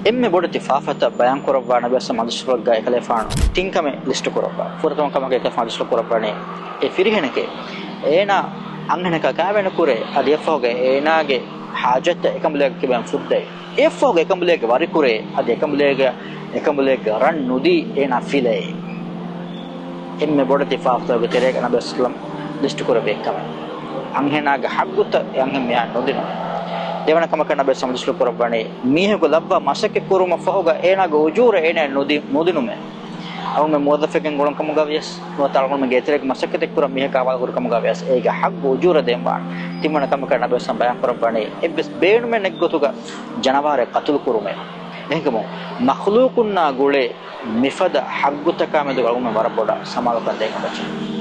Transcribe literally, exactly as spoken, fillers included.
އެންމެ ބޮޑެތި ފާފަތައް ބަޔާންކުރައްވާ ނަބިއްޔާ ސަމަ ހަދީސްފުޅެއްގައި އެކަލޭފާނު ތިން ކަމެއް ލިސްޓު ކުރައްވާ. ފުރަތަމަ ކަމަކަށް އެކަލޭފާނު ލިސްޓު ކުރައްވަނީ އެ ފިރިހެނެކޭ އޭނާ އަންހެނަކާ ކާވެނިކުރޭ، އަދި އެއަށްފަހުގަ އޭނާގެ ހާޖަތްތައް އެކަނބުލޭގެ ކިބައިން ފުއްދައި، އެއަށްފަހުގަ އެކަނބުލޭގެ ވަރިކުރޭ، އަދި އެކަނބުލޭގެ، އެކަނބުލޭގެ ރަން ނުދީ އޭނާ ފިލައޭ. އެންމެ ބޮޑެތި ފާފަތަކުގެ ތެރޭގަ ނަބިއްޔާ ސަމަ ލިސްޓު ކުރެއްވި އެއްކަމެއް. އަންހެނާގެ ހައްގުތައް އެ އަންހެން މީހާ ނުދިނުން. ދެވަނަ ކަމަކަށް ނަބިއްޔާ ސަމަ ލިސްޓު ކުރައްވަނީ މީހަކު ލައްވާ މަސައްކަތް ކުރުމަށް ފަހުގަ އޭނާގެ އުޖޫރަ އޭނާ ނުދި-، ނުދިނުމޭ. އަޅުގަނޑުމެން މުވައްޒަފެއްގެން ގުޅުން ކަމުގަ ވިޔަސް، ނުވަތަ އަޅުގަނޑުމެންގެ އެތެރޭގެ މަސައްކަތެއް ކުރަން މީހަކާ ހަވާލު ކުރި ކަމުގަ ވިޔަސް، އޭގެ ހައްގު އުޖޫރަ ދޭން ވާނެ. ތިންވަނަ ކަމަކަށް ނަބިއްޔާ ސަމަ ބަޔާން ކުރައްވަނީ އެއްވެސް ބޭނުމެއް ނެތް ގޮތުގަ ޖަނަވާރެއް ޤަތުލު ކުރުމޭ. އެހެންކަމުން މަޚްލޫޤުންނާ ގުޅޭ މިފަދަ ހައްގުތަކާ މެދުގަ އަޅުގަނޑުމެން ވަރަށް ބޮޑަށް ސަމާލުކަން ދޭން އެބަޖެހޭ.